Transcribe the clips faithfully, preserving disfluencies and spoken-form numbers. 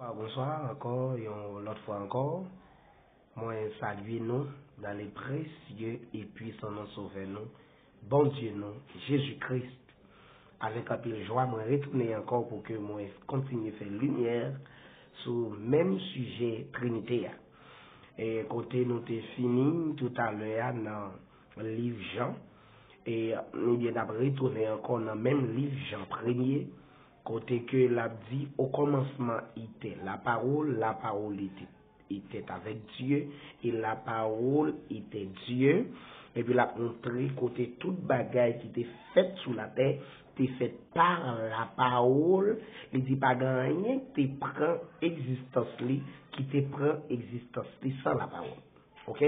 Bonswa, bonswa ankò, yon lòt fwa ankò. Mwen salye nou dans le précieux et puissant nom Sovè nou, Bondye nou, Jezi Kris. Avèk anpil jwa, mwen retounen ankò pou ke mwen kontinye fè limyè sou menm sijè Trinite a. E kote nou te fini toutalè a nan liv Jan, e, ebyen, n ap retounen ankò nan menm liv Jan premye, kote ke l ap di, au commencement était la parole, la parole était, était avec Dieu, et la parole était Dieu. Epi l ap montre kote tout bagay ki te fèt sou latè te fèt pa lapawòl. Li di pa gen anyen ki te pran egzistans li, ki te pran egzistans li san lapawòl. Ok?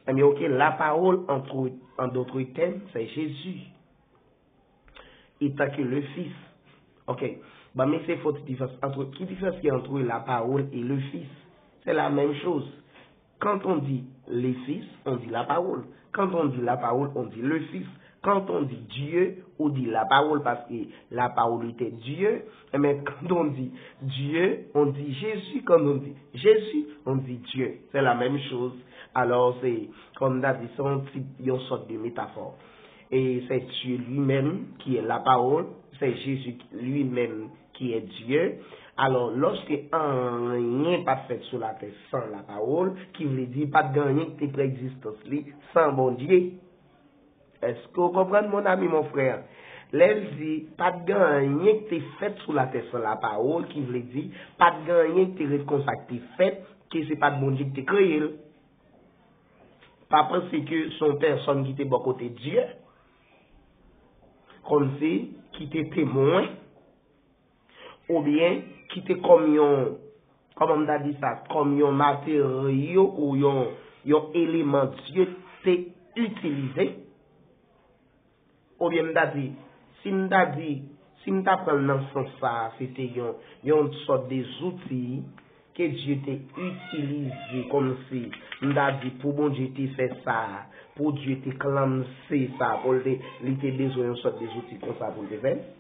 Ebyen, ok, la parole, entre, en d'autres termes, c'est Jésus, étant que le Fils. Ok. Ban m eseye fè yon ti diferans ant, ki diferans ki ant la parole et le Fils? C'est la même chose. Quand on dit le Fils, on dit la parole. Quand on dit la parole, on dit le Fils. Quand on dit Dieu, on dit la parole parce que la parole était Dieu. Mais quand on dit Dieu, on dit Jésus. Quand on dit Jésus, on dit Dieu. C'est la même chose. Alors, c'est, comme on a dit, c'est un type, une sorte de métaphore. Et c'est Dieu lui-même qui est la parole. C'est Jésus lui-même qui est Dieu. Alò, lòske anyen pa t fèt sou latè san lapawòl, ki vle di pa t gen anyen ki te pran egzistans li san Bondye. Èske w konprann, mon ami, mon frère? Lè l di pa t gen anyen ki te fèt sou latè san lapawòl, ki vle di pa t gen anyen ki te ret konsa ki te fèt, ke se pa t Bondye ki te kreye l. Pa panse ke se yon pèsòn ki te bò kote Dye, kòmsi ki te temwen, oubyen ki te kòm yon, kòman m ta di sa, kòm yon materyo ou yon, yon eleman Dye te itilize. Oubyen m ta di, si m ta di, si m ta pran l nan sans sa a, se te yon, yon sòt de zouti ke Dye te itilize, kòmsi m ta di pou Bondye te fè sa, pou Dye te klanse sa, pou l te, li te bezwen yon sòt de zouti konsa pou l te fè l.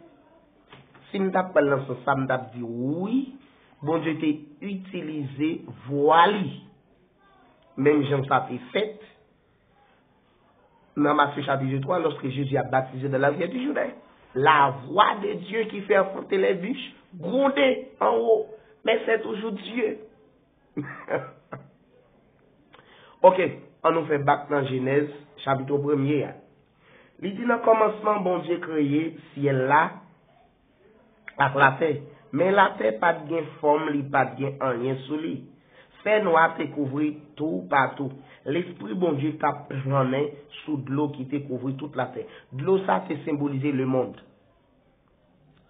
Si m t ap pran l nan sans sa, m t ap di wi, Bondye te itilize vwa li. Menm jan sa te fèt nan Matye chapit twa, lòske Jezi ap batize nan la rivière du Jourdain. La voix de Dieu qui fait enfanter les bûches gronde en haut, mais c'est toujours Dieu. Ok, ann nou fè bak nan Jenèz, chapit premye a. Li di, nan kòmansman, Bondye kreye syèl la ak latè. Men latè pa t gen fòm, li pa t gen anyen sou li. Fènwa te kouvri toupatou. Lespri Bondye t ap plannen sou dlo ki te kouvri tout latè. Dlo sa te senbolize lemonn.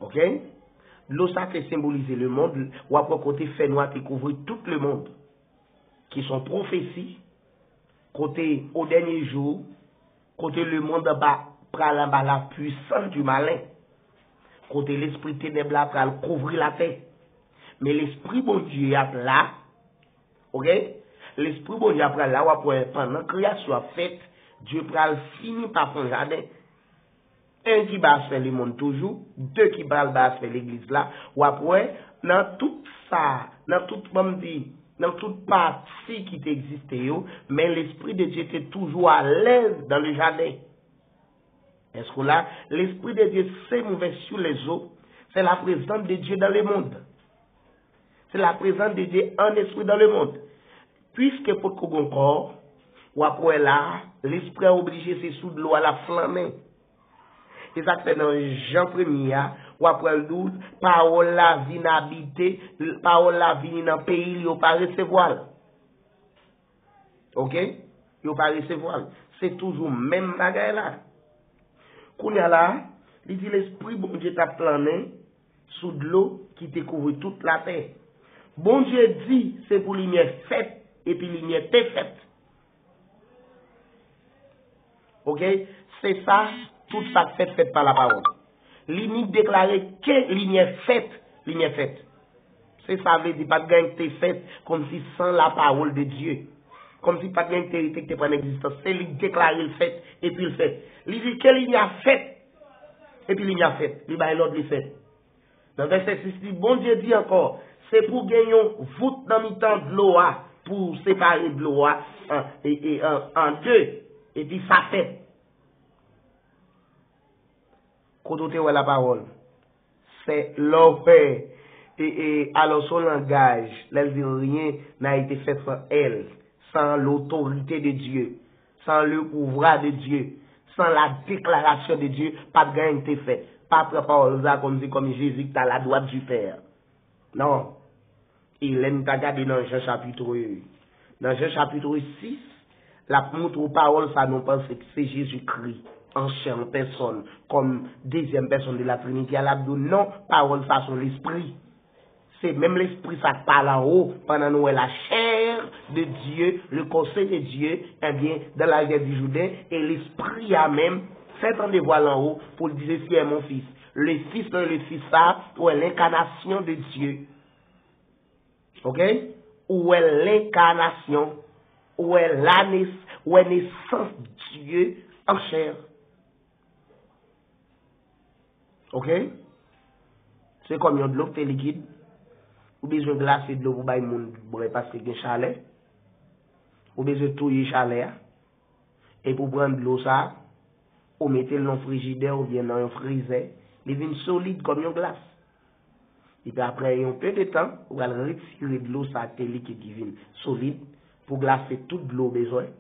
Ok? Dlo sa te senbolize lemonn. W ap wè kote fènwa te kouvri tout lemonn. Ki se yon pwofesi, kote, o dènye jou, kote lemonn anba, pral anba la puissance du malin, kote lespri tenèb la pral kouvri latè. Men Lespri Bondye ap la, ok? Lespri Bondye ap pral la, w ap wè pandan kreyasyon ap fèt, Dye pral fini pa fè yon jaden. En ki ba aspè lemonn toujou, de ki pral ba aspè legliz la, w ap wè, nan tout sa, nan tout, ban m di, nan tout pati ki te egziste yo, men Lespri de Dye te toujou alèz dans le jardin. Est-ce que là, l'Esprit de Dieu se mouvait sur les eaux? C'est la présence de Dieu dans le monde. C'est la présence de Dieu en esprit dans le monde. Piske potko gen kò, w ap wè la, lespri a oblije se sou dlo a l ap flannen. E sa k fè nan Jan premye a, w ap wè l di w, pawòl la vin abite, pawòl la vini nan peyi l, yo pa resevwa l. Ok? Yo pa resevwa l. Se toujou menm bagay la. Kounye a la, li di Lespri Bondye t ap plannen sou dlo ki te kouvri tout latè. Bondye di, se pou limyè fèt, epi limyè te fèt. Ok? Se sa, tout sa k fèt, fèt pa lapawòl. Li ni deklare ke limyè fèt, limyè fèt. Se sa vle di, pa t gen anyen ki te fèt kòmsi san lapawòl de Dye. Kòmsi pa t gen anyen ki te rete ki te pran egzistans. Se li k deklare l fèt, epi l fèt. Li di ke limyè fèt, epi limyè fèt. Li bay lòd, li fèt. Nan vèsè sis, li, Bondye di ankò, Se pou gen yon vout nan mitan dlo a, pou separe dlo a an, e, e, an, an de, epi sa fèt. Kote w te wè lapawòl? Se lè w fè, e, e, alò, se yon langaj, lè l di rien n'a été fait sans elle, sans l'autorité de Dieu, sans le pouvoir de Dieu, sans la déclaration de Dieu, pa t gen anyen ki te fèt. Pa pran pawòl sa kòmsi kòm Jezi ki t aladwat di Pè. Non. E lè n ta gade nan Jan chapit, nan Jan chapit sis, l ap montre w pawòl sa nou panse ki se Jezikri an chè, an pèsòn, kòm dezyèm pèsòn de la Trinité a, l ap di w non, pawòl sa se yon lespri. Se menm lespri sa k pale anwo, pandan nou wè la chair de Dieu, le corset de Dieu, ebyen, dans la chair du Jourdain, e lespri a menm fè tande vwa l anwo pou l di, ceci est mon fils. Le fils lan, le fils sa, ou wè lenkanasyon de Dieu. Ok? Ou wè lenkanasyon, ou wè la nes, ou wè nesans Dieu an chè. Ok? Se kòm yon dlo ki te likid. Ou bezwen glase dlo pou bay moun bwè paske gen chalè. Ou bezwen touye chalè a. Epi w pran dlo sa, ou mete l nan frijidè oubyen nan yon frizè, li vin solid kòm yon glas. Epi apre yon pe de tan, ou pral retire dlo sa ki te likid ki vin solid pou glase tout dlo w bezwen.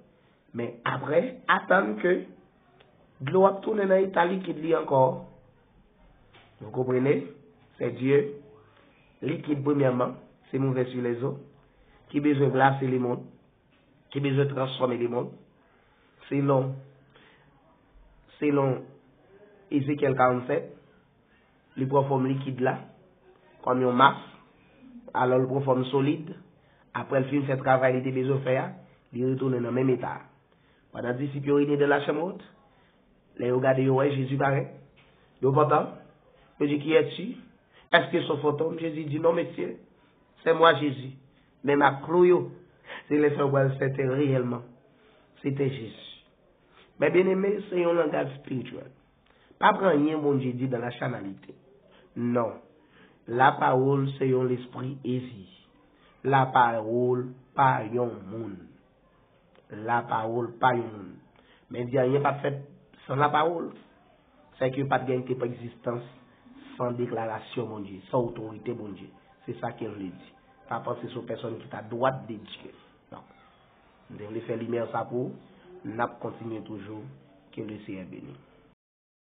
Men apre, atann ke dlo ap tounen nan eta likid li ankò. Vous comprenez? C'est Dieu. Likid, premyèman, se mouvè sou lèzo, ki bezwen glase lemonn, ki bezwen transfòme lemonn. Selon, selon Ezekyèl karannsèt, li pran fòm likid la, kòm yon mas, alò l pran fòm solid, apre l fin fè travay li te bezwen fè a, li retounen nan menm eta a. Pandan disip yo rete dans la chambre haute, lè yo gade yo wè Jezi parèt, yo kontan, yo di, qui es-tu? Est-ce que c'est un fantôme? Jezi di, non, mesye, c'est moi Jésus. Menm ak klou yo, se lè sa yo pral sèten reyèlman, se te Jezi. Men byeneme, se yon langaj espirityèl. Pa pran anyen Bondye di dans la charnalité. Non. Lapawòl se yon lespri ezi. Lapawòl pa yon moun. Lapawòl pa yon moun. Men di anyen pa t fèt san lapawòl. Sèke pa t gen te pran egzistans san deklarasyon Bondye, san otorite Bondye. Se sa ke l vle di. Pa panse se yon pèsòn ki ta dwat de Dye. Non. M te vle fè limyè sa pou ou. N ap kontinye toujou. Ke le Seyè beni.